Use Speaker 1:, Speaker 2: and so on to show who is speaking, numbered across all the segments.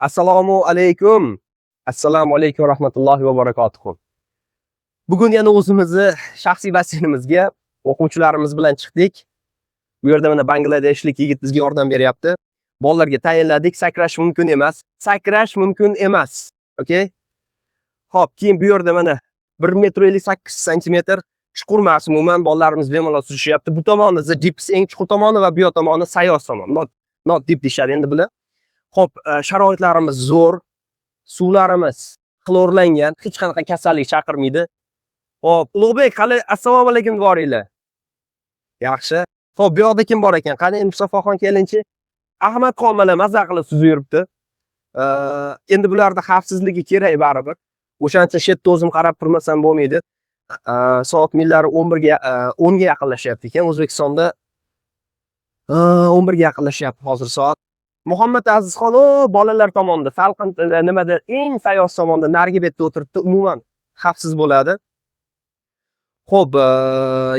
Speaker 1: Assalomu alaykum. Assalomu alaykum va rahmatullohi va barakatuh. Bugun yana o'zimizni shaxsiy basseynimizga o'quvchilarimiz bilan chiqdik. Bu yerda mana bangladeshlik yigit bizga yordam beryapti. Bolalarga tayinladik, sakrash mumkin emas. Sakrash mumkin emas. Okay? Xo'p, keyin bu yerda mana 1 metr 58 santimetr chuqur emas, umuman bolalarimiz bemalol suzishyapti. Bu tomoni the deep, eng chuqur tomoni va bu yoq tomoni sayoz tomon. Not deep deyishadi endi bular. Xo'p, sharoitlarimiz zo'r. Suvlarimiz xlorlangan, hech qanaqa kasallik chaqirmaydi. Xo'p, Ulug'bek, qali assalomu alaykum boringlar. Yaxshi. Xo'p, bu yoqda kim bor ekan? Qani Mustafoxon, kelinchi. Ahmadxon mana maza qilib suzib yuribdi. Endi bularda xavfsizligi kerak baribir. O'shaning uchun shu yerda o'zim qarab turmasam bo'lmaydi. Soat millari 11 ga, 10 ga yaqinlashyapti ekan. O'zbekistonda 11 ga yaqinlashyapti hozir soat. Muhammad Azizxon o bolalar tomonda, salqin nimada, eng sayoz tomonda, narigi betda o'tiribdi. Umuman xavfsiz bo'ladi. Xo'p,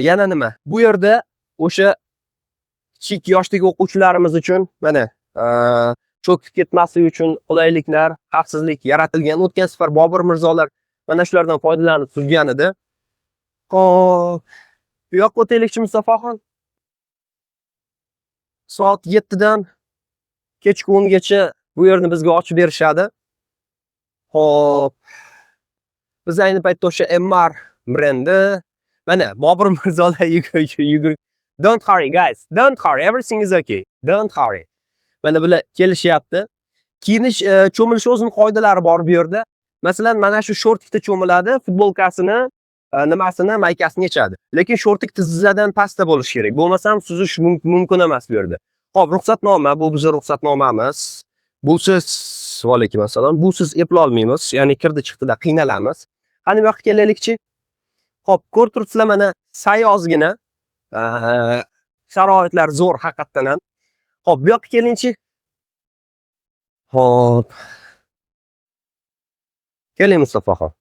Speaker 1: yana nima? Bu yerda o'sha kichik yoshdagi o'quvchilarimiz uchun mana cho'kib ketmasligi uchun qulayliklar, xavfsizlik yaratilgan. O'tgan safar Bobur Mirzolar mana shulardan foydalanib suzgan edi. Xo'p, bu yoqqa o'taylikchi, Mustafoxon. Soat 7 dan kechki 10 gacha bu yerni bizga ochib berishadi. Xo'p. Biz ayni paytda o'sha Emaar brendi, mana Bobur Mirzolar yugur. Don't hurry, guys. Don't hurry. Everything is okay. Don't hurry. Mana bular kelishyapti. Kiyinish, cho'milish o'zini qoidalari bor bu yerda. Masalan, mana shu шортик da cho'miladi, futbolkasini, nimasini, maykasini yechadi. Lekin шортик tizzadan pastda bo'lishi kerak. Bo'lmasam suzish mumkin emas bu yerda. Xo'p, ruxsatnoma, bu bizning ruxsatnomamiz. Busiz, va alaykum assalom. Busiz eplolmaymiz, ya'ni kirdi chiqdida qiynalamiz. Qani, bu yoqqa kelaylikchi. Xo'p, ko'rib turibsizlar, mana sayozgina. Sharoitlar zo'r haqiqatdan ham. Xo'p, bu yoqqa kelingchi. Xo'p. Keling, Mustafoxon.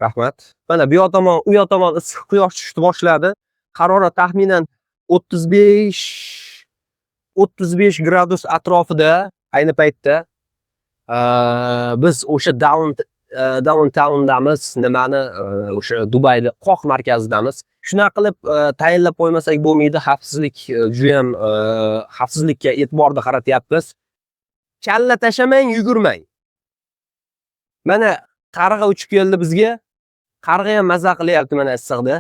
Speaker 1: Rahmat. Mana bu yoq tomon, u yoq tomon issiq quyosh tushishni boshladi. Harorat taxminan 35 gradus atrofida ayni paytda. Biz o'sha downtowndamiz, nimani, o'sha Dubayda qoq markazidamiz. Shunaqa qilib tayinlab qo'ymasak bo'lmaydi, xavfsizlik judayam, xavfsizlikka e'tiborni qaratyapmiz. Kalla tashlamang, yugurmang. Mana qarg'a uchib keldi bizga. Qarg'a ham maza qilyapti mana issiqda.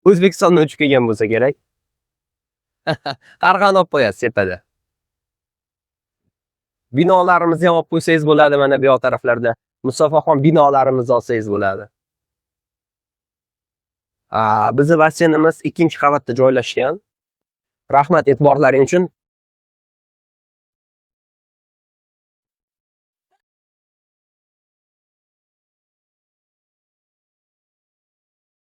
Speaker 1: O'zbekistondan uchib kelgan bo'lsa kerak. Qarg'ani olib qo'yasiz tepada. Binolarimizni ham olib qo'ysangiz bo'ladi mana bu yoq taraflarda. Mustafoxon, binolarimizni olsangiz bo'ladi. Bizni basseynimiz ikkinchi qavatda joylashgan. Rahmat e'tiborlaring uchun.